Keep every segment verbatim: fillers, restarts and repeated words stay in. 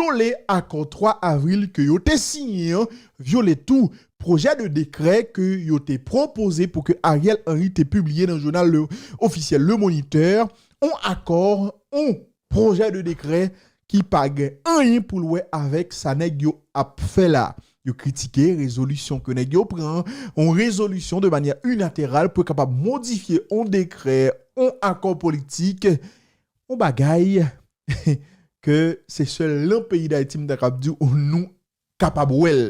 vyole akò twa avril ke yo te siyen an, vyole tou pwojè de dekrè ke yo te pwopoze pou ke Ariel Henry te pibliye nan jounal Le, ofisyèl Le Moniteur, on akò, on pwojè de dekrè ki pa gen anyen pou l wè avèk sa nèg yo ap fè la. Yo kritike rezolisyon ke nèg yo pran, on rezolisyon de manyè inatèral pou yo kapab modifye on dekrè, on akò politik, on bagay ke se sèl nan peyi Dayiti m ta kab di w nou kapab wè l.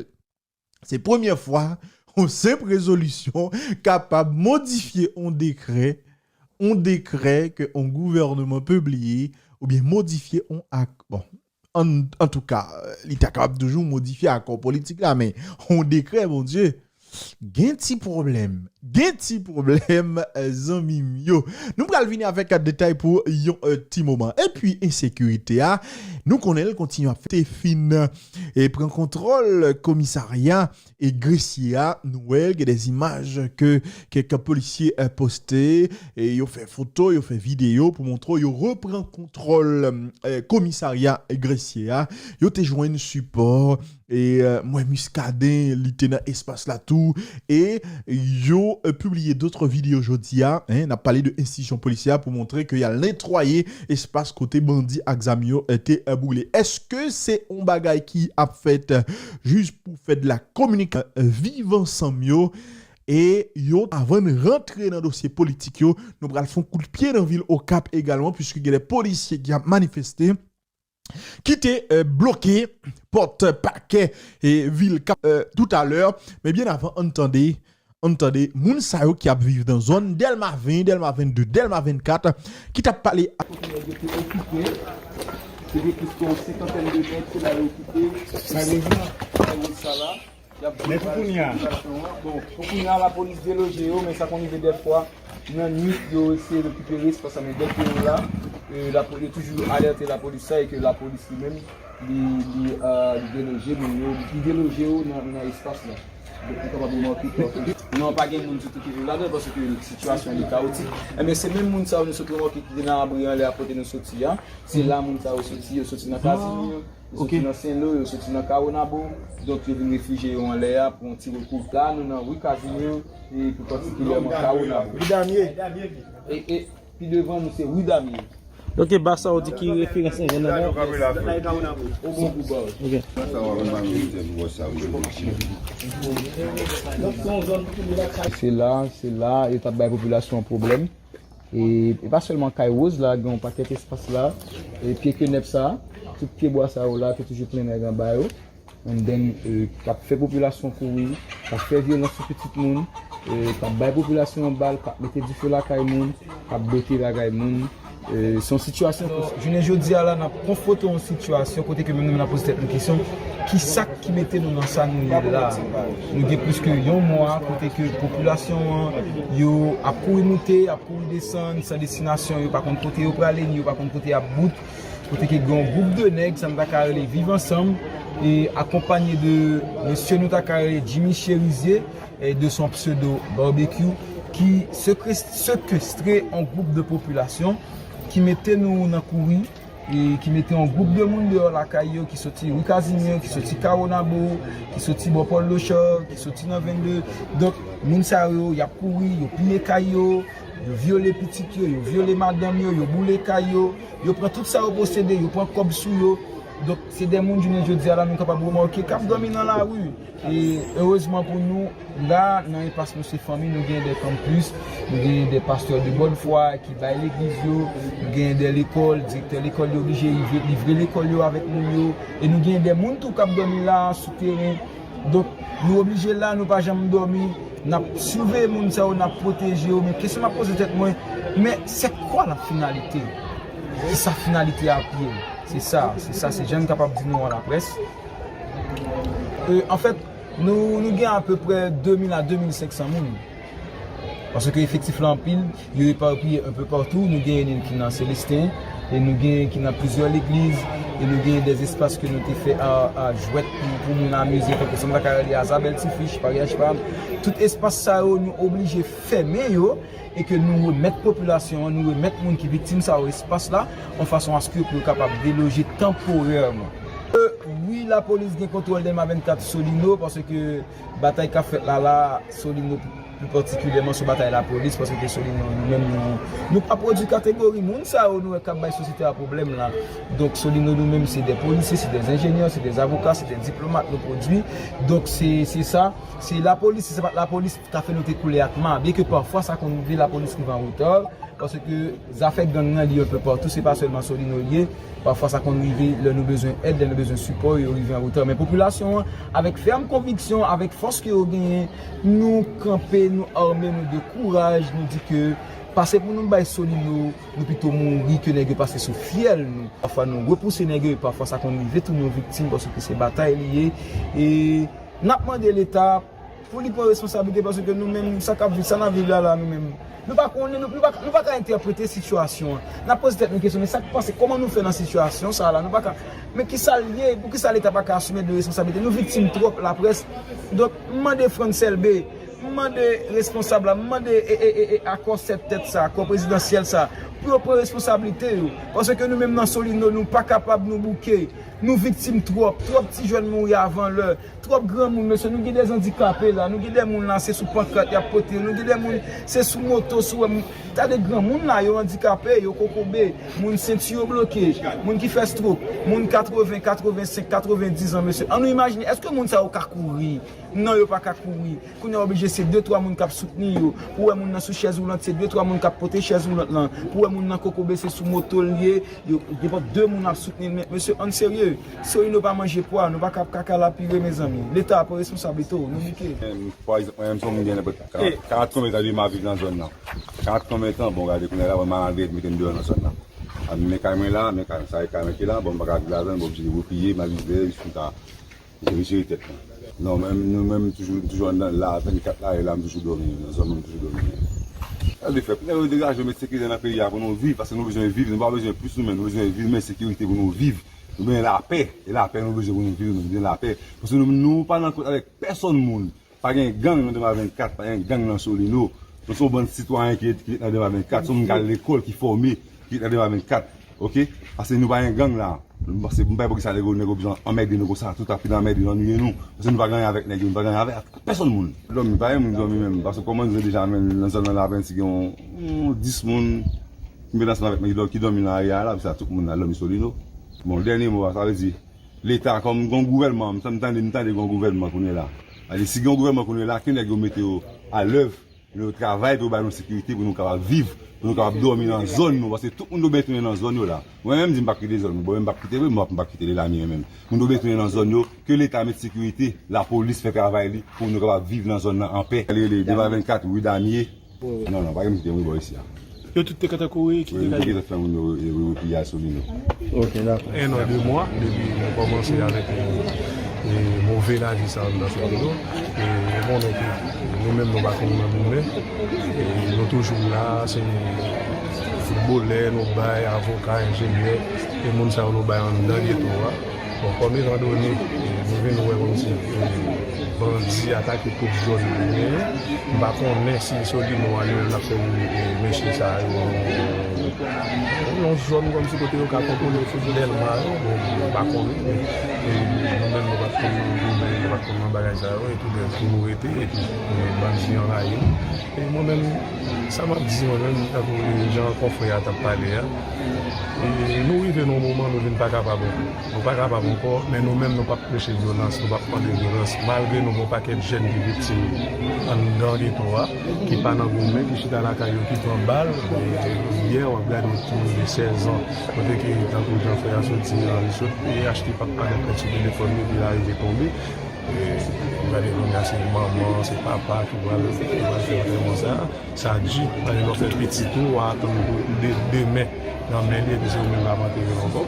Se premyè fwa on senp rezolisyon kapab modifye on dekrè, on dekrè ke on gouvènman pibliye oubyen modifye on ak. Bon, an, antouka, li ta kapab toujou modifye akò politik la, men on dekrè, Bondye, gen ti pwoblèm. Gen ti pwoblèm, zanmi m yo. Nou pral vini avèk detay pou yon, eh, ti moman. Epi, ensekirite a, nou konnen l kontinye ap fè fin e pran kontwòl komisarya e Gresye a. Nou wè, gen de imaj ke kèk polisye, eh, poste, e yo fè foto, yo fè videyo pou montre yo repran kontwòl, eh, komisarya Gresye a. Yo te jwenn sipò, e, eh, m wè Muscadin, li te nan espas la tou, e yo, eh, pibliye dòt videyo jodi a, en, n ap pale de enstitisyon polisyè a pou montre ke y al netwaye espas kote bandi ak zam yo, eh, te, eh, boule. Èske se on bagay ki ap fèt, eh, jis pou fè de la kominikasyon, eh, viv ansanm yo? E yo, avan n rantre nan dosye politik yo, nou pral fè on kout pye nan vil Okap egalman, piske gen de polisye ki ap manifeste, ki te, eh, bloke pòt pakè, eh, vil Okap, eh, toutalè. Men byen avan, ann tande, ann tande moun sa yo ki ap viv nan zòn Dèlma ven, Dèlma vennde, Dèlma vennkat, ki t ap pale. Kote nèg yo te okipe, se gen plis ke yon senkantèn de mèt, se la yo okipe. Kay Woz la. Kay Woz sa la. Y ap jwe. Men pou kounye a, bon, pou kounye a, lapolis deloje yo, men sa konn rive dèfwa, nan nwit, yo eseye rekipere espas la, men dèke yo la, e, lapo-, yo toujou alète lapolis sa, e ke lapolis li menm, li, li, eh, li deloje moun yo, li deloje yo nan, nan espas la. Donk, nou kapab remake ke non, pa gen moun ditou ki viv ladan, paske sitiyasyon li kawotik. Enben, se menm moun sa yo nou sot remake ki te nan abri anlè a kote nou soti a. Se la moun sa yo soti, yo soti nan Kazimir, yo soti nan Senlo, yo soti nan Kawonabo. Donk, yo vin refijye yo anlè a pou yon ti rekou. La, nou nan ri Kazimir, e pi patikilyèman Kawonabo. Ri Damye. E, e, pi devan nou, se ri Damye. Ok, ba sa ou di ki referans enjènè la. Obon Bouba. Ok. Se la, se la, yo t ap bay popilasyon an pwoblèm. E, e pa sèlman Kay Woz la, gen yon pakèt espas la. E pye kenèp sa, tout pye bwa sa yo la, te toujou plen nèg anba yo. And then, e, k ap fè popilasyon kouri, k ap fè vyolans sou pitit moun, e, k ap bay popilasyon an bal, k ap mete dife lakay moun, k ap bote bagay moun. E, se yon sitiyasyon, jounen jodi a la, n ap konfwonte yon sitiyasyon kote ke menm nou menm n ap poze tèt nou kesyon, ki sa k ki mete nou nan sa nou ye la? Nou gen plis ke yon mwa kote ke popilasyon an, yo ap kouri moute, ap kouri desann, san destinasyon, yo pa konn kote yo prale, ni yo pa konn kote y ap bout. Kote ke gen yon gwoup de nèg, sa m ta ka rele Viv Ansanm, e akonpanye de mesye nou ta ka rele Jimmy Cherizier, e de son pseudo Barbecue, ki sekre-, sekestre yon gwoup de popilasyon, ki mete nou nan kouri, e ki mete yon gwoup de moun deyò lakay yo, ki soti ri Kazimir, ki soti Kawonabo, ki soti bò Pòl Lochò, ki soti nan vennde. Donk, moun sa yo, y ap kouri, yo piye kay yo, yo vyole pitit yo, yo vyole madanm yo, yo boule kay yo, yo pran tout sa yo posede, yo pran kòb sou yo. Donk, se de moun, jounen jodi a la, nou kapab remake, k ap dòmi nan lari. E erezman pou nou, la, nan Enpas, nou se fanmi, nou gen de kanpis, nou gen de pastè de bòn fwa ki bay legliz yo, nou gen de lekòl, direktè lekòl yo oblije livre, livre lekòl yo avèk moun yo, e nou gen de moun tou k ap dòmi la, sou teren. Donk, nou oblije la, nou pa janm dòmi, n ap siveye moun sa yo, n ap pwoteje yo, men kesyon m ap poze tèt mwen, mais c'est quoi la finalité? Ki sa finalite a ap ye? Se sa, se sa, se jan n kapab di nou an laprès. E, anfèt, nou, nou gen apeprè de mil a de mil senk san moun. Paske efektif la anpil, yo epapiye enpe patou. Nou genyen ki nan Selesten, e nou genyen ki nan plizyè legliz, e nou genyen de espas ke nou te fè a, a jwèt pou, pou moun amize, tankou sa m ta ka rele Azabèl Tifich, Paryaj Pam. Tout espas sa yo, nou oblije fèmen yo, e ke nou remèt popilasyon an, nou remèt moun ki viktim sa yo espas la, an fason aske pou yo kapab deloje tanporèman. E, Wi, lapolis gen kontwòl Dèlma vennkat Solino, paske batay k ap fèt la la, Solino pli patikilyèman se batay lapolis, paske Solino nou menm nou, nou pa pwodui kategori moun sa yo nou wè k ap bay sosyete a pwoblèm la. Donk Solino nou menm se de polisye, se de enjenyè, se de avoka, se de diplomat nou pwodui. Donk se se sa, se lapolis, si se pa t lapolis ta fè nou te koule ak ma, byenke pafwa sa konn rive lapolis rive an reta, paske zafè gang nan li yon pe patou, se pa sèlman Solino li ye. Pafwa sa konn rive lè nou bezwen èd, lè nou bezwen sipò, yo rive an reta. Men popilasyon an, avèk fèm konviksyon, avèk fòs ke yo genyen, nou kanpe, nou ame nou de kouraj, nou di ke pase pou nou bay Solino, nou pito mouri ke nèg yo pase sou fyèl nou. Pafwa nou repouse nèg yo, e pafwa sa konn rive tounen yon viktim, paske se batay li ye. E n ap mande Leta pou li pran responsablite, paske nou menm, sa k ap viv, sa n ap viv la la, nou menm, nou pa konnen, nou, nou pa, nou pa ka entèprete sitiyasyon an. N ap poze tèt nou kesyon, men sa k pase, kòman nou fè nan sitiyasyon sa a la? Nou pa ka, men ki sa l ye? Pou ki sa Leta pa ka asime de responsablite? Nou viktim twòp, laprès. Donk, m mande Frantz Elbé, m mande responsab la, m mande e, e, e, e, akò sèt tèt sa, akò prezidansyèl sa, pou yo pran responsablite yo. Paske nou menm nan Solino, nou pa kapab, nou bouke. Nou viktim twòp, twòp ti jèn mouri avan lè. Twòp granmoun, mesye, nou gen de andikape la, nou gen de moun la, se sou pankat y ap pote yo, nou gen de moun, se sou moto, sou, tande granmoun la, yo andikape, yo kokobe, moun senti yo bloke, moun ki fè stroke, moun katreven, katrevensenk, katrevendiz an, mesye. Ann nou imajine, èske moun sa yo ka kouri? Non, yo pa ka kouri. Kounye a oblije se de twa moun k ap soutni yo. Pou wè moun nan sou chèz woulant, se de twa moun k ap pote chèz woulant lan. Pou wè moun nan kokobe, se sou moto l ye. Yo, depi de moun ap soutni l, men mesye, ann serye. Solino pa manje pwa, nou pa ka ap kaka lapire, mezanmi. Leta pran responsablite w, nou bouke. Menm, pa egzanp, mwen menm, se yon moun gen nenpòt ka-, karant konbyen tan depi m ap viv nan zòn nan. Karant konbyen tan, bon, gade kounye a la, mwen malgre mete m deyò nan zòn nan. A, men kay mwen la, men kay, sa e kay mwen ki la, bon, m pa ka viv ladan l, m oblije repliye, m al viv dèyè, jis pou m ka retire tèt mwen. Non, men nou menm toujou, toujou anndan la, vennkat la, e la, m toujou dòmi, nan zòn mwen, m toujou dòmi. Sa vle fè, kounye a yo degaje, yo met sekirite nan peyi a pou nou viv, paske nou bezwen viv, nou pa bezwen plis nou menm, nou bezwen viv, men sekirite pou nou viv. Nou bezwen lapè, e lapè nou bezwen pou nou viv, nou bezwen lapè. Paske nou, nou pa nan kont avèk pèsonn moun. Pa gen gang nan Dèlma vennkat, pa gen gang nan Solino. Nou se yon bann sitwayen ki ret, ki ret nan Dèlma vennkat, se yon moun k al lekòl, ki fòme, ki ret nan Dèlma vennkat. Oke? Paske nou pa gen gang la. Paske m pa wè poukisa nèg yo, nèg yo bezwen anmède nou konsa, tout ap fin anmède nou, annuiye nou. Paske nou pa gen anyen avèk nèg yo, nou pa gen anyen avèk pèsonn moun. Dòmi, pa gen moun ki dòmi menm. Paske kòman nou deja menm nan zòn nan la, pensi gen yon, yon dis moun, ki met ansanm avèk nèg ki dò-, ki dòmi nan lari a la, paske tout moun la dòmi Solino. Bon, dènye mo a, sa vle di, Leta, kòm gen yon gouvènman, m tande, m tande gen yon gouvènman kounye la. Sa vle di, si gen yon gouvènman kounye la, ke nèg yo mete yo alèv, pou yo travay, pou yo bay nou sekirite, pou nou kapab viv, pou nou kapab dòmi nan zòn nou, paske tout moun dwe tounen nan zòn yo la. Mwen menm, di m p ap kite zòn mwen, bon, mwen m p ap kite vre, mwen p ap, m p ap kite Lelami mwen menm. Moun dwe tounen nan zòn yo, ke Leta met sekirite, lapolis fè travay li, pou nou kapab viv nan zòn nan anpè. Li rele Dèlma vennkat, wi, Damye. Non, non, pa gen moun ki te mouri bò isi a. Yo tout te kantan kouri, kite Wi, nou kay te yo. Fè moun yo, e, wi, wi, piyay Solino. Ok, dakò. Un an, de mwa, depi nou kòmanse avèk, e, e, move lavi sa anndan Solino. E, ou konnen ke nou menm nou pa konn nan goumen. E, nou toujou la, se foutbolè, nou bay, avoka, enjenyè, e moun sa yo nou bay anndan geto a. Bon, kòm etan done, e, nou vin wè kòmsi, e, bandi atake tout zòn nou genyen. M pa konnen si Solino a li menm l ap sèvi, e, mesye sa yo. Yon zòn kòmsi kote yo ka kontwole fout Dèlma yo, bon, m pa konnen, men, e, nou menm nou pa t konn nan goumen, nou pa t konn nan bagay sa yo, e toudè tou nou rete, epi, e, bandi anvayi nou. E mwen menm, sa m ap di mwen menm, tankou jan konfrè a t ap pale a, e nou rive nan yon moman nou vin pa kapab ankò. Nou pa kapab ankò, men nou menm nou p ap preche vyolans, nou p ap mande vyolans. Malgre nou gen yon pakèt jèn ki viktim anndan geto a, ki pa nan goumen, ki chita lakay yo, ki pran bal, e yè w ap gade yon timoun de sèz an, kote ke tankou jan frè a sot di a, li sot e achte pak padòk ti telefòn li, epi l arive tonbe. E, ou gade kounye a se manman, se papa ki pral, ki pral fè antèman sa. Sa di, paske lè w fè pitit ou, w a atann pou de-, demen nan men li, epi se ou menm k ap antere l ankò.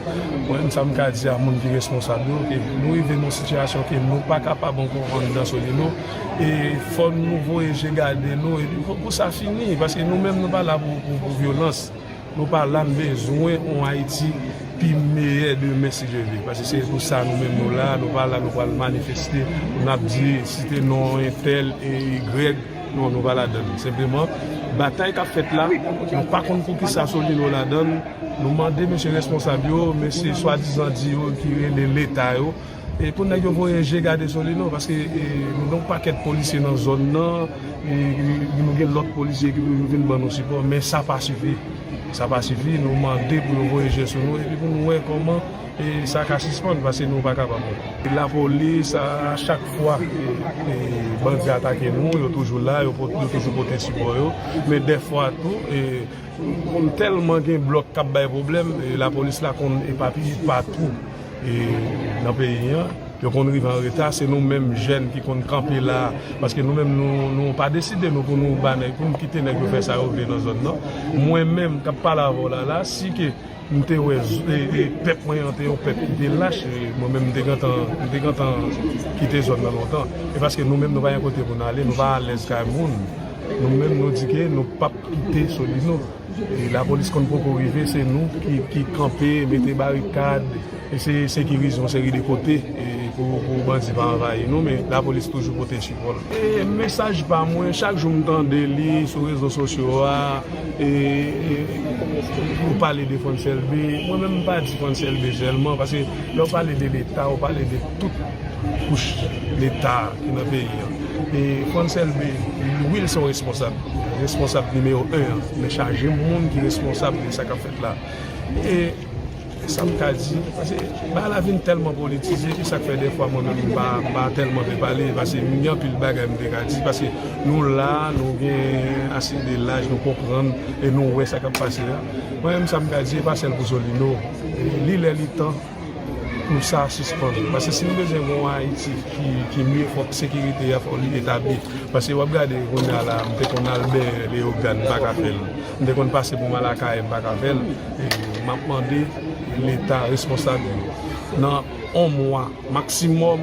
Mwen menm, sa m ka di a moun ki responsab yo, ke nou rive nan yon sitiyasyon ke nou pa kapab ankò anndan Solino, e fò nou voye je gade nou, epi fò pou sa fini, paske nou menm, nou pa la pou, pou, pou vyolans. Nou pa la, n bezwen yon Ayiti pi meyè demen, si Dye vle. Paske se pou sa nou menm nou la, nou pa la, nou pral manifeste, n ap di, site non entèl e igrèg. Non, nou pa ladann. Senpleman, batay k ap fèt la, nou pa konn poukisa Solino ladann. Nou mande mesye responsab yo, mesye swadizan di yo ki rele Leta yo, e pou nèg yo voye je gade Solino, paske e, nou gen yon pakèt polisye nan zòn nan, e, e, nou gen lòt polisye ki pou vin ban nou sipò, men sa pa sifi. Sa pa sifi, nou mande pou yo voye je sou nou, epi pou nou wè kòman e, sa ka sispann, paske nou pa kapab. Lapolis, a, a chak fwa e, e, bandi atake nou, yo toujou la, yo, pot- yo toujou pote sipò yo, men dèfwa tou, e, Konn tèlman gen blòk k ap bay pwoblèm, e, lapolis la konn epapiye patou e, nan peyi an. Yo konn rive an reta, se nou menm jèn ki konn kanpe la, paske nou menm nou, nou pa deside nou pou nou ba nèg, pou nou kite nèg yo fè sa yo vle nan zòn nan. Mwen menm k ap pale avè w la, la, si ke m te wè z- e, e, pèp mwen an te yon pèp ki te lach, e, mwen menm m te gentan, m te gentan kite zòn nan lontan. E paske nou menm nou pa gen kote pou n ale, nou pa alèz kay moun. Nou menm nou di ke nou p ap kite Solino. E lapolis konn poko rive, se nou ki, ki kanpe, mete barikad, eseye sekirize yon seri de kote e, pou, pou bandi pa anvayi nou, men lapolis toujou pote sipò l. E mesaj pa mwen, chak jou m tande li sou rezo sosyo a, e, e, ou pale de Frantz Elbé, mwen menm m pa di Frantz Elbé sèlman, paske lè w pale de Leta, ou pale de tout kouch Leta ki nan peyi an. E Frantz Elbé, wi, l se yon responsab, responsab nimewo en an, men chaje moun ki responsab de sa k ap fèt la. E sa m ka di, paske bagay la vin tèlman politize, ki sa k fè dèfwa mwen menm m pa, m pa tèlman vle pale, paske m gen anpil bagay m te ka di, paske nou la, nou gen ase de laj, nou konprann, e nou wè sa k ap pase a. Mwen menm sa m ka di, e pa sèl pou Solino, e li lè li tan, pou sa sispann. Paske si nou bezwen gen yon Ayiti ki, ki mye, fòk sekirite a, fòk li etabli. Paske w ap gade kounye a la, m te konn al Bèyè, Leyogàn, m pa ka fè l. M te konn pase pou m al Akayè, m pa ka fè l. E m ap mande Leta, responsab yo, nan yon mwa maksimòm,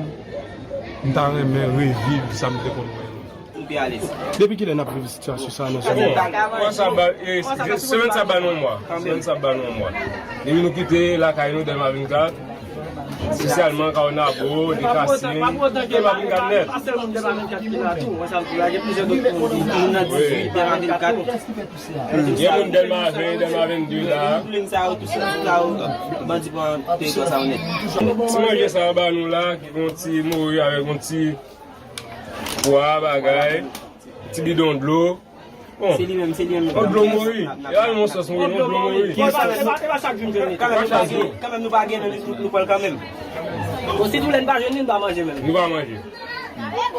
m ta renmen reviv sa m te konn wè yo. Pou pi alèz. Depi kilè n ap viv sitiyasyon sa a nan zòn nan? Mwa sa ba, e, semèn sa ba nou yon mwa. Semèn sa ba nou yon mwa. Depi nou kite lakay nou Dèlma vennkat, espesyalman Kawonabo, Dekasin, Dèlma vennkat nèt. Wi. Gen moun Dèlma ven, Dèlma vennde la. Ti manje sa yo ba nou la, ki gon ti mori avèk gon ti pwa, bagay, ti bidon dlo. Bon. Se li menm, se li menm. On dlo mori. E al yon sòs mori, on dlo mori. Kanmenm, nou pa gen, kanmenm, nou pa gen, nou, nou, nou pran l kanmenm. Bon, si tou lè n pa jwenn li, n pa manje menm. Nou pa manje.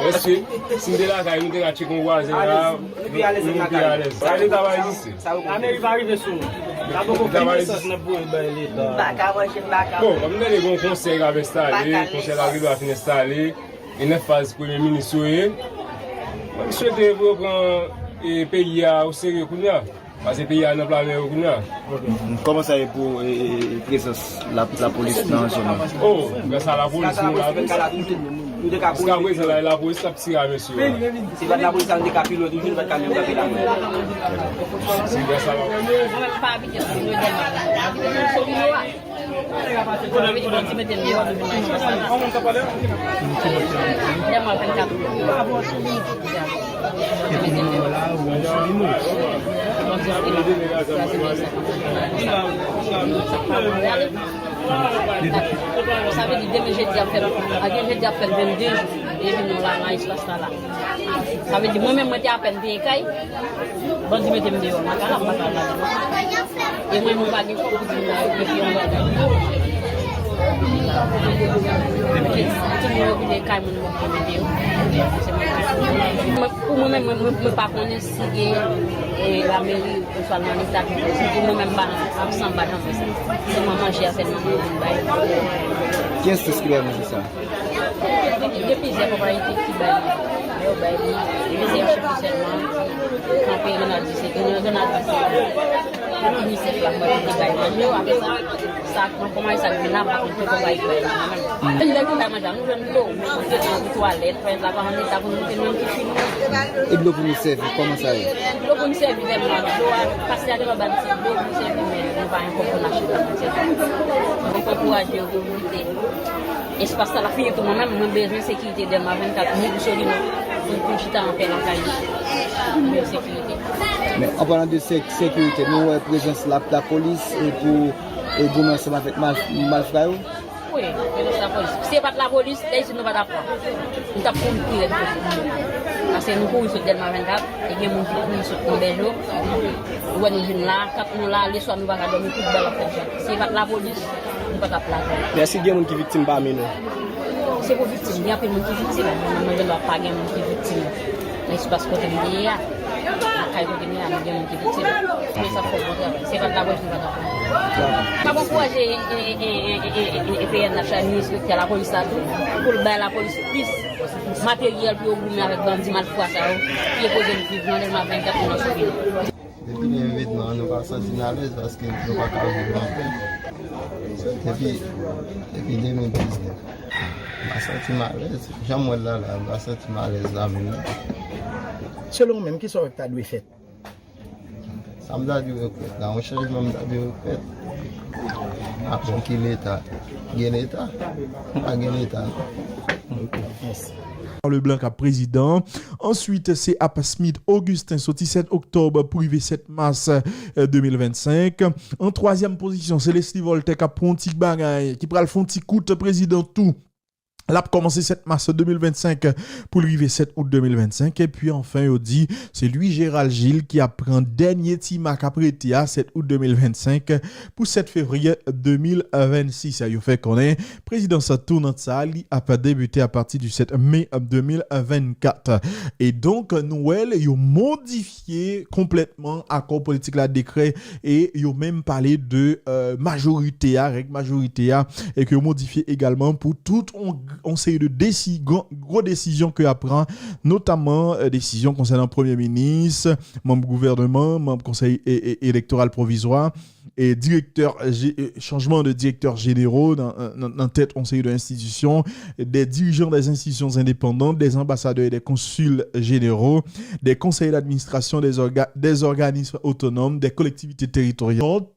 Èske si n te lakay, nou te ka tcheke yon vwazen la, nou pi alèz, nou pi alèz. Sa leta pa egziste. Lameri pa rive sou nou. Sa poko fin sòs n ap voye bay leta. M pa ka manje, m pa ka. Bon, m tande gen yon konsèy k ap enstale, konsèy la rive a fin enstale. E nan faz premye minis yo ye. Mwen, m swete pou yo pran, e, peyi a oserye kounye a. Paske peyi a nan pla men yo kounye a. Kòman sa ye pou, e, e, e, prezans la, lapolis nan zòn nan? O, gras a lapolis, nou la tou. Jiskaprezan, la, lapolis t ap tire a mesye yo la. Se pa t lapolis la, nou te ka pi lwen toujou, nou pa t ka menm kanpe la. Se gras a lapolis. Mwen menm, m pa abite sou Nodèl, m abite sou Solino a. Sa vle di bandi mete m deyò, m vin nan espas la. Dèlma vennkat. Sa vle di demen jedi ap fè, a gen jedi ap fè vennde jou, epi nou la nan espas la la. Sa vle di mwen menm mwen te apèn peye kay, bandi mete m deyò, m pa ka la, m pa ka al ladan. E mwen menm mwen pa gen kòb pou di m nan yo peye yon bagay. Tout moun yo kite kay moun yo mete yo. Mwen, pou mwen menm, mwen, mwen, mwen pa konnen si gen, e, lameri oswa nan leta ki fè. Pou mwen menm, m pa nan, m ap sanba nan fè sa. Sèlman manje a sèlman mwen vin bay. Kiyès ki bay manje sa? Gen plizyè konpayi ki, ki bay li. Yo bay li, plizyè chif sèlman. Kanpe Renald Dise, Renald Dise. Unicef la, mwen ki te bay manje yo, apre sa, sa, konpayi sa ki vin la, m pa konn ki konpayi ki bay manje. Lè nou bay manje a, nou jwenn dlo, nou jwenn dlo, twalèt, twalèt la pa an eta pou nou, se nou menm ki fini. E dlo pou nou sèvi, kòman sa ye? Dlo pou nou sèvi, menm nan dlo a, pastè a te ba n ti dlo pou nou sèvi, men nou pa gen kòb pou n achte dlo pou nou sèvi. Mwen ankouraje yo pou yo kite espas sa la fini tou, mwen menm, mwen bezwen sekirite Dèlma vennkat, ni pou Solino. Pou chita anpè lakay li. Pou sekirite. Men an palan de sek- sekirite, nou wè prezans la, lapolis e pou e gounn ansanm avèk mal, malfra yo. Wi, prezans lapolis. Si se pa t lapolis, la isit nou pa t ap la. Nou t ap kouri pi rèd kote. Paske nou kouri sot Dèlma vennkat, e gen moun ki kouri sot Konbèjo. Ou wè nou vin la, kant nou la, leswa nou pa ka dòmi, tout bal ap fèt jwèt. Si se pa t lapolis, nou pa t ap la. Men èske gen moun ki viktim pami nou? Se pou viktim, gen anpil moun ki viktim. Nan mwen, gen dwa pa gen moun ki viktim. Nan espas kote m te ye a, nan kay kote m ye a, men gen moun ki viktim. Men sa fò bon travay. Se pa t lapolis nou pa t ap la. M ap ankouraje e, e, e, e, e, e, e P N H la, minis enspektè lapolis la tou, pou l bay lapolis plis materyèl pou yo goumen avèk bandi malfra sa yo, ki e koze n viv nan Dèlma vennkat, nou nan soufri. Depi gen evenman, nou pa santi n alèz paske nou pa ka viv anpè. Depi, depi de mil diznèf, m pa santi m alèz. Jan m wè l la, la, m pa santi m alèz la menm non. Selon w menm, kisa w wè k ta dwe fèt? Sa m ta dwe rekwèt la, yon chanjman m ta dwe rekwèt. Apre ki Leta? Gen Leta? Pa gen Leta non. Ok, mèsi. Leblanc k ap prezidan. Answit, se ap Smith Augustin soti sèt oktòb pou rive sèt mas, euh, de mil vennsenk. An twazyèm pozisyon, se Leslie Voltaire k ap pran yon ti bagay, ki pral fè yon ti kout prezidan tou. L ap kòmanse sèt mas de mil vennsenk pou l rive sèt out de mil vennsenk. Epi anfen, yo di, se Louis Gérald Gilles ki ap pran dènye ti ma k ap rete a, sèt out de mil vennsenk pou sèt fevriye de mil vennsis. Yo fè konnen prezidans tounant sa a, li ap debite apati di sèt me de mil vennkat. E donk, nou wè l, yo modifye konplètman akò politik la, dekrè, e yo menm pale de, euh, majorite a, règ majorite a, e ke yo modifye egalman pou tout on, on seri de desi-, gwo, gwo desizyon ke y ap pran, notamman, euh, desizyon konsènan premye minis, manm gouvèneman, manm konsèy e, e, elektoral pwovizwa, e direktè je-, e chanjman de direktè jenero nan, nan, nan tèt yon seri de enstitisyon, des dirigeants des institutions indépendantes, des ambassadeurs et des consuls généraux, des conseillers d'administration des orga-, des organismes autonomes, des collectivités territoriales.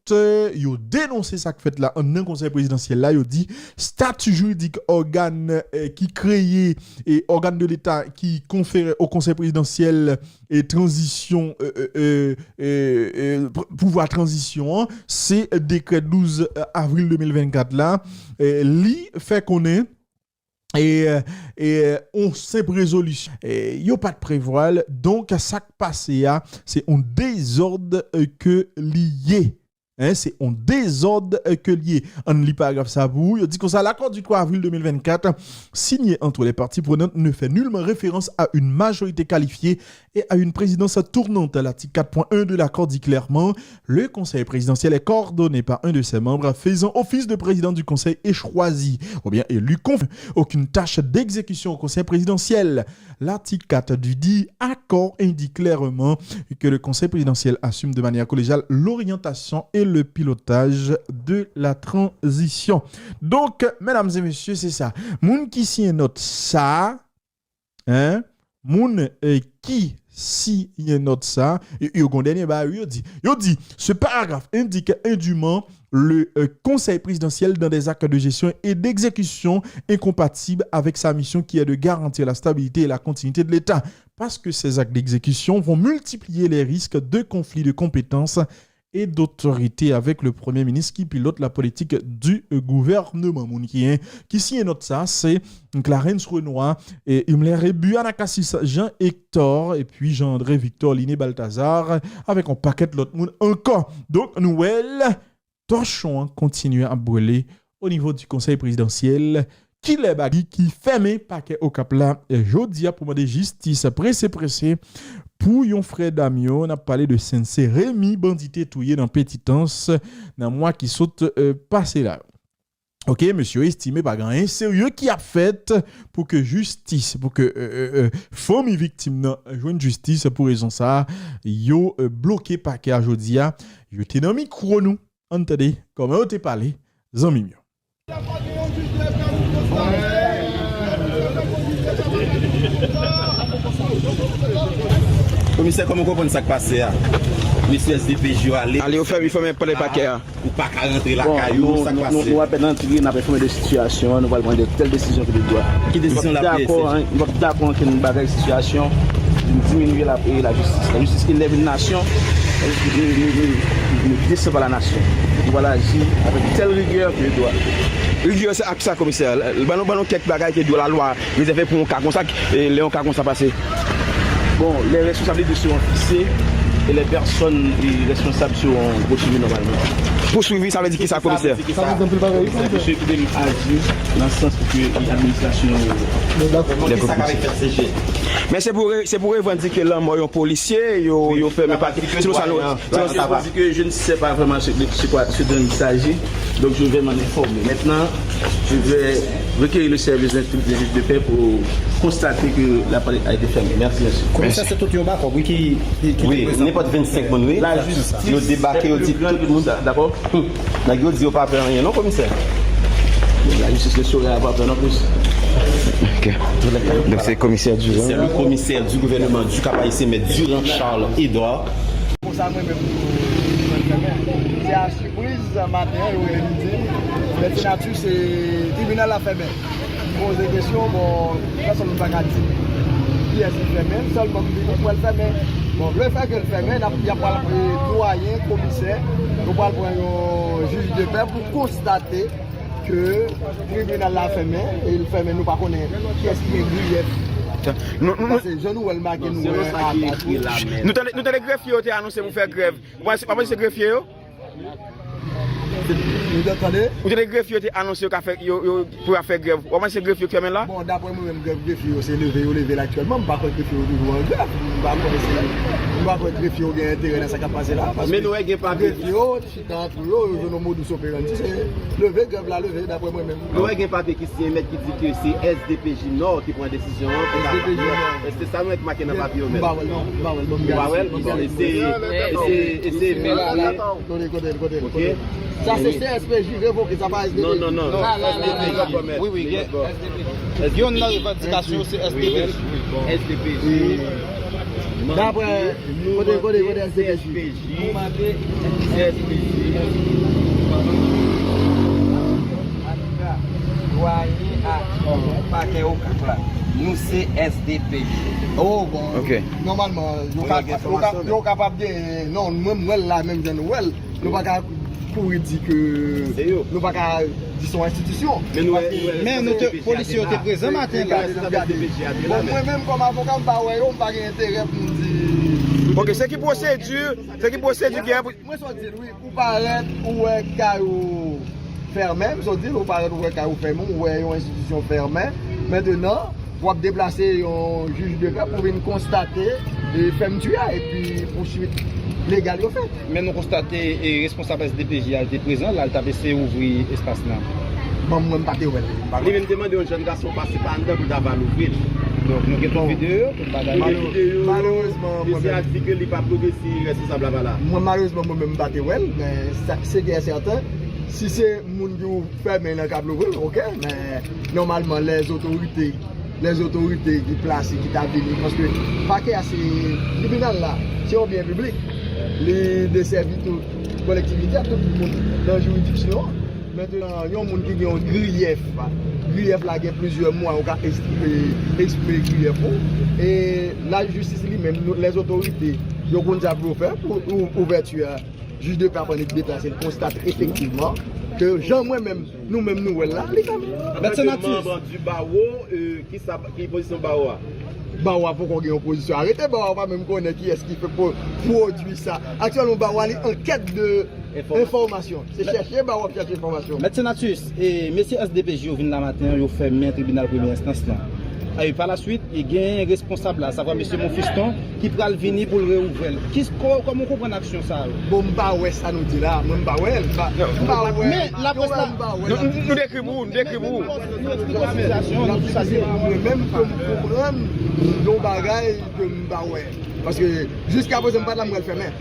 Yo denonse sa k fèt la anndan konsèy prezidansyèl la, yo di stati jiridik ògàn, eh, ki kreye e ògàn de Leta ki konfere o konsèy prezidansyèl e tranzisyon, e, e, e, e, e, p-, pouvwa tranzisyon an, se dekrè douz avril de mil vennkat la, e, li fè konnen, e, e, on senp rezolisyon, e, yo pa t prevwa l. Donk, sa k pase a, se on dezòd, e, ke li ye. Hein, c'est un désordre que lié. Ann li paragraf sa pou ou. Yo di konsa, l'accord du trois avril deux mille vingt-quatre, signé entre les parties prenantes, ne fait nullement référence à une majorité qualifiée et à une présidence tournante. L'article quatre point un de l'accord dit clairement, le conseil présidentiel est coordonné par un de ses membres faisant office de président du conseil et choisi ou bien élu. Conf-, aucune tâche d'exécution au conseil présidentiel. L'article quatre du dit accord indique clairement que le conseil présidentiel assume de manière collégiale l'orientation et le pilotage de la transition. Donk, medam e mesye, se sa. Moun ki siyen nòt sa, hein, moun, eh, ki siyen nòt sa, yo, yo gon dènye bagay yo di. Yo di, ce paragraphe indique indûment le, euh, conseil présidentiel dans des actes de gestion et d'exécution incompatibles avec sa mission qui est de garantir la stabilité et la continuité de l'État, parce que ces actes d'exécution vont multiplier les risques de conflits de compétences et d'autorité avec le Premier ministre qui pilote la politique du, euh, gouvernement. Moun ki, hein, ki siyen nòt sa, se Clarens Renois, et Himmler Rébu, Anacassis Jean Hector, epi Jean André Victor, Liné Balthazar, avèk yon pakèt lòt moun ankò. Donk, nou wè l, tòchon an kontinye ap brele o nivo di konsèy prezidansyèl. Kilè bagay ki fèmen pakè Okap la, eh, jodi a pou mande jistis prese prese pou yon frè dam yo. N ap pale de Sensé Rémy, bandi te touye nan Petitans nan mwa ki sot, eh, pase la. Ok, mesye yo estime pa gen anyen serye ki ap fèt pou ke jistis, pou ke, eh, eh, eh, fanmi viktim nan jwenn jistis. Pou rezon sa a, yo, eh, bloke pakè a jodi a. Yo te nan mikwo nou. Ann tande kòman yo te pale, zanmi m yo. Komisè, kòman w konprann sa k pase a? Mesye S D P J yo ale. Ale, yo fèmen, yo fèmen pòt pakè a. Ou pa ka rantre lakay ou, sa k pase? Nou apèn antre, n ap enfòme de sitiyasyon an, nou pral pran de tèl desizyon ki de dwa. Ki desizyon l ap pran? M p ap dakò ankenn bagay sitiyasyon vin diminye la, e lajistis. Lajistis ki lève yon nasyon, lajistis nou, nou, nou, nou desann pa la nasyon. Nou pral aji avèk tèl rigè ki de dwa. Rigè se ak sa, komisè. Ban nou, ban nou kèk bagay ke dwa lalwa rezève pou yon ka konsa, e lè yon ka konsa pase. Bon, les responsabilités seront fixées et les personnes, eh, responsables seront poursuivies normalement. Pouswivi, sa vle di kisa, komisè? Sa vle di anpil bagay, wi, komisè. Misye kite m aji nan sans pou ke administrasyon. Dakò. Bon, kisa k ap fèt, C G? Men se pou re-, se pou revandike lanmò yon polisye, yo, yo fèmen pakè. Sinon sa nou, sinon sa va. Je ne sais pas vraiment ce, de quoi, ce dont il s'agit. Donc, je vais m'en informer. Maintenant, je vais requérir le service d'instruction du juge de paix pour constater que la porte a été fermée. Merci, monsieur. Komisè, se tout yon bakòp, wi, ki, ki, ki te prezan. Wi, nenpòt vennsenk moun, wi. Yo debake, yo di tout moun. Dakò? Nèg yo di yo pa pè anyen, non, komisè? Lajistis ne saurait avoir peur non plus. Ok. Donk, se komisè Durand. C'est le commissaire du gouvernement du Cap-Haïtien, Maître Durand Charles Edouard. Konsa mwen menm, mwen fèmen. Se a sipriz, maten an, yo rele m di m, Mèt Senatus, se tribinal la fèmen. M poze kesyon, bon, pèsonn pa ka di kiyès ki fèmen l, sèlman m di nou pral fèmen. Bon, le fè ke l fèmen, n ap, y ap pral, eh, dwayen, komisè, nou pral pran yon jij de pè pou konstate ke tribinal la fèmen, e l fèmen, nou pa konnen kiyès ki gen griyèf. Nou, nou, nou, paske jan nou wè l make, nou wè a kat. Nou tande, nou tande grefye yo te anonse pou fè grèv. Ou pa, pa panse se grefye yo? Nou te tande? Ou tande grefye yo te anonse yo ka fè, yo, yo, pou y ap fè grèv. Ou pa panse se grefye yo ki fèmen la? Bon, daprè mwen menm, grèv grefye yo, se leve yo leve la aktyèlman. M pa kwè grefye yo toujou an grèv. M pa kwè se, m pa kwè grefye yo gen enterè nan sa k ap pase la. Paske grefye yo, chita antre yo, yo jwenn yon modus operandi, se leve grèv la, leve, daprè mwen menm. Nou wè gen papye ki siyen, mèt, ki di ke se S D P J Nò ki pran desizyon an. S D P J Nò. Èske sa nou wè ki make nan papye yo menm? M pa wè l, non. M pa wè l, bon, m gade. Ou pa wè l? Bon, eseye, eseye, eseye verifye. Kote, kote, kote, kote? Sa se C S P J revoke, sa pa S D P J. Non, non, non. Non, la, la, la, la. Wi, wi, gen. Youn nan revandikasyon yo se S D P J. S D P J. Daprè, kote, kote, kote S D P J? Nou mande S D P J. Dwayen a pakè Okap la. Nou se S D P J. Oh, bon. Ok. Nòmalman, yo ka, yo ka, yo kapab gen, non, mwen, mwen la menm jan nou wè l. Nou pa ka kouri di ke nou pa ka di se yon enstitisyon. Men nou, men nou te, polisye yo te prezan maten la. Bon, mwen menm kòm avoka, m pa wè yo, m pa gen enterè pou m di. Ok, se ki pwosedi, se ki pwosedi gen pou. Mwen sot di l, wi, ou parèt, ou wè kay ou fèmen, m sot di l, ou parèt, ou wè kay ou fèmen, ou wè yon enstitisyon fèmen. Mentenan, w ap deplase yon jij de pè pou vin konstate, e, fèmti a, epi pouswit legal yo fèt. Men nou konstate, e, responsab S D P J a te prezan la, l t ap eseye ouvri espas lan. Bon, mwen, m pa te wè l. Li menm te mande yon jèn gason pase pa anndan pou l ta va louvri l. Donk, nou gen tout videyo, tout bagay. Nou gen videyo. Malerezman, mesye a di ke li p ap louvri si responsab la pa la. Mwen, malerezman, mwen menm, m pa te wè l, men sa, se kè sèten, si se moun ki ou fèmen nan k ap louvri l, ok, men nòmalman, lèzotorite, lèzotorite ki plase, ki ta vini, paske pakè a se tribinal la, se yon byen piblik, li desèvi tout kolektivite a, tout moun nan jiridiksyon an. Mentenan, yon moun ki gen yon griyèf, griyèf la gen plizyè mwa, ou ka eksprime, eksprime griyèf ou, e lajistis li menm, nou, lèzotorite, yo konn sa pou yo fè pou ou, ouvèti a. Jij de pè ap annik deplase, l konstate efektivman ke jan mwen menm, nou menm nou wè l la, li fèmen. Mèt Senatus. Antanke manm di bawo, e, ki sa, ki pozisyon bawo a? Bawo a poko gen yon pozisyon arete, bawo a pa menm konnen kiyès ki fè pwo-, pwodui sa. Aktyèlman, bawo a li an kèt de enfòmasyon. Se chèche bawo a ap chèche enfòmasyon. Mèt Senatus, e, mesye S D P J yo vin la maten an, yo fèmen tribinal premye enstans lan. E pa la swit, e gen responsab la, savwa mesye Monfiston, ki pral vini pou l reouvè l. Kis-, kò-, kòman w konprann aksyon sa yo? Bon, m pa wè sa nou di la. Mwen, m pa wè l. M pa, m pa wè. Men laprès la, nou, nou, nou dekri pou ou, nou dekri pou ou. Nou eksplike sitiyasyon, nou di sa se. Mwen menm, pou m konprann yon bagay ke m pa wè. Paske jiska prezan, m pa t la, m pral fèmen.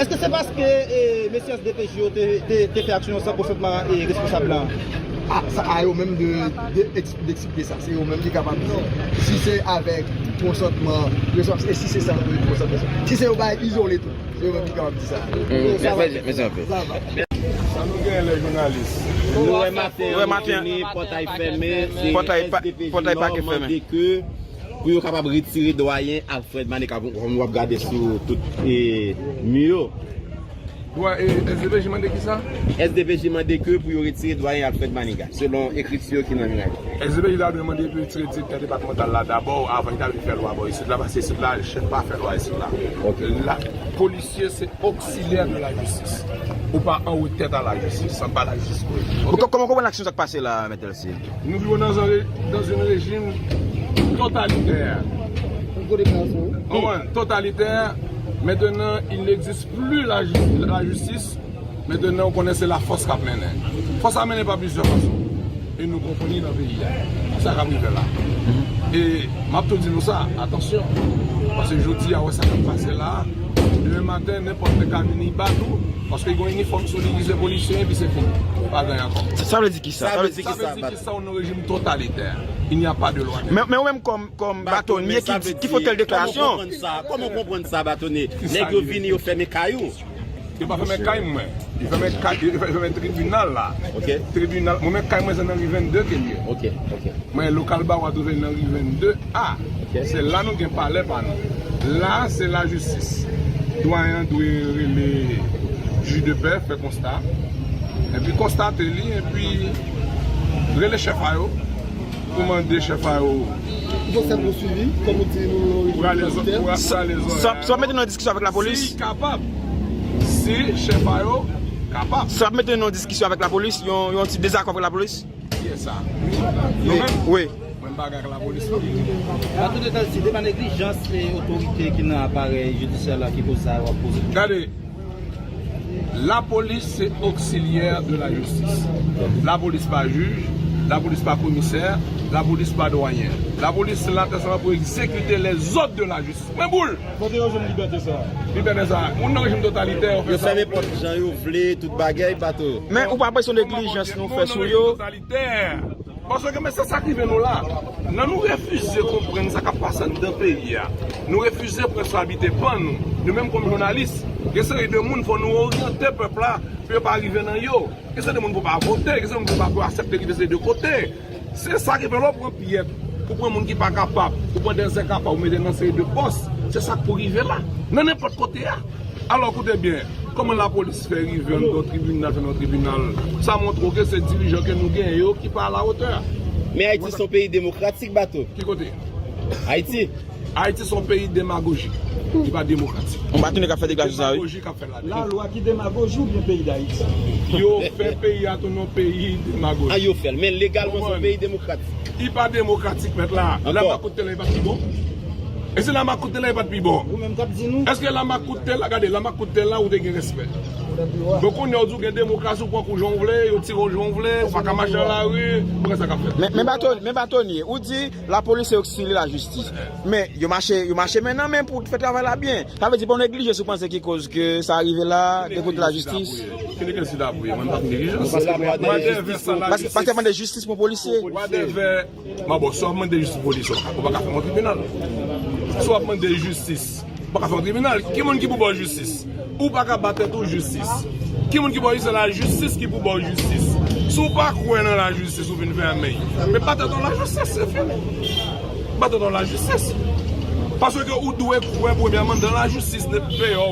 Èske se paske, e, mesye S D P J yo te, te, te fè aksyon yo san konsantman, e, responsab lan? A, sa a yo menm de, de eks-, de eksplike sa. Se yo menm ki kapab di. Si se avèk konsantman, e si se san konsantman. Si se yon bagay izole tou. Yo menm ki kapab di sa. Mèsi, mèsi anpil. Sa nou genyen lè jounalis. Nou wè maten an, nou vini, pòtay fèmen, se S D P J Nò mande ke pou yo kapab retire dwayen Alfred Manéka, kòm w ap gade sou tout, e, mi yo. Dwa-, e, S D P J mande ki sa? S D P J mande ke pou yo retire dwayen Alfred Manéka, selon ekriti yo ki nan jounalis. S D P J ta dwe mande pou yo retire direktè depatmantal la dabò, avan yo ta vin fè lwa bò isit la, paske isit la, chèf pa fè lwa isit la. Ok. La, polisye se oksilyè de la jistis. Ou pa anwo tèt a la jistis, se anba la jistis pou yo. Bon, kò-, kòman w konprann aksyon sa k pase la, Mèt Elsie? Nous vivons dans un ré-, dans un régime totalitaire. Konprann? Totalitaire. Maintenant, il n'existe plus la ju-, la justice. Maintenant, ou konnen se la fòs k ap mennen. Fòs ap mennen pa plizyè fason. E nou konprann li nan peyi a. Sa k ap rive la. E m ap tou di nou sa, atansyon. Paske jodi a, wè sa k ap pase la. Demen maten, nenpòt nèg ka vini bat ou. Paske gen yon inifòm sou li, li se polisye, epi se fini. Pa gen ankò. Sa, sa vle di ki sa? Sa vle di ki sa, sa vle di ki sa, on rejim totalitè. Il n'y a pas de loi. Men, men ou menm kòm, kòm batonye ki di, ki fè tèl deklarasyon. Kòman w konprann sa, kòman w konprann sa, batonye? Nèg yo vini, yo fèmen kay ou. Yo pa fèmen kay mwen. Yo fèmen kay, yo fè-, yo fèmen tribinal la. Ok. Tribinal, mwen menm kay mwen se nan ri vennde ke l ye. Ok, ok. Mwen lokal ba w a twouve nan ri vennde A. Ok. Se la nou gen palè pa nou. La se lajistis. Dwayen an dwe rele jij de pè, fè konsta. Epi konstate li, epi rele chèf a yo. Pou mande chèf a yo. Pou fè yon swivi, kòm ou di nou, nou prale zò-, prale zòrèy. Sa, sa w ap mete nou nan diskisyon avèk lapolis? Si kapab. Si chèf a yo kapab. Sa w ap mete nou nan diskisyon avèk lapolis, yon, yon ti dezakò avèk lapolis? Kiyès sa? Nou menm? Wi. Mwen m pa gen ak lapolis non. Batonye, si se pa neglijans e otorite ki nan aparèy jidisyè la ki koz sa w ap poze. Gade, lapolis se oksilyè de lajistis. Lapolis pa jij, lapolis pa komisè, lapolis pa dwayen. Lapolis la te sèlman pou egzekite lèzòd de lajistis. Men boul! Kote yo jwenn libète sa? Libète sa? Moun nan rejim totalitè, yo fè sa yo vle. Yo fèmen pòt jan yo vle, tout bagay, bato. Men ou pa panse se yon neglijans nou fè sou yo? Paske, men se sa k rive nou la. Nan nou refize konprann sa k ap pase anndan peyi a. Nou refize pran responsabilite pa nou. Nou menm kòm jounalis, gen seri de moun fò nou oryante pèp la pou yo pa rive nan yo. Gen seri de moun pou pa vote, gen seri de moun pou pa pou aksepte rive seri de kote. Se sa ki fè lè w pran pyèt, ou pran moun ki pa kapab, ou pran dèzè kapab, ou mete nan seri de pòs. Se sa k pou rive la. Nan nenpòt kote a. Alò, koute byen, kòman lapolis fè rive anndan tribinal, fèmen yon tribinal? Sa montre w ke se dirijan ke nou genyen yo ki pa a la hauteur. Men Ayiti se yon peyi demokratik, bato. Ki kote? Ayiti. Ayiti se yon peyi demagojik. Li pa demokratik. Yon batonye k ap fè deklarasyon sa, wi. Demagoji k ap fèt la. Lalwa ki demagoji oubyen peyi Dayiti? Yo fè peyi a tounen yon peyi demagoji. A, yo fè l. Men legalman, se yon peyi demokratik. Li pa demokratik, mèt la. Lè makout te la, li pa t pi bon? E si la makout te la, li pa t pi bon? Ou menm k ap di nou. Èske la makout te la, gade, la makout te la, ou te gen respè. Bon, kounye a, ou di w gen demokrasi, ou pran kou jan w vle, yo tire w jan w vle, ou pa ka mache nan lari, ou wè sa k ap fèt. Men, men baton-, men batonye, ou di lapolis se oksilyè lajistis. Men, yo mache, yo mache men nan men pou fè travay la byen. Sa vle di, pa w neglije si w panse ki koz ke sa rive la, de kote lajistis. Ki neglijans li ta pou ye? Mwen, m pa t neglijans. Paske, paske mande jistis pou polisye. Whatever. Mwen, bon, si w ap mande jistis pou polisye, ou pa ka fè yon tribinal. Si w ap mande jistis, ou pa ka fè yon tribinal. Ki moun ki pou ba w jistis? Ou pa ka ba tèt ou jistis. Ki moun ki pou ba w jistis? Se lajistis ki pou ba w jistis. Si w pa kwè nan lajistis, ou vin fèmen. Men ba tèt ou lajistis, se fini. Ba tèt ou lajistis. Paske ou dwe kwè premyèman nan lajistis, nèt peyò.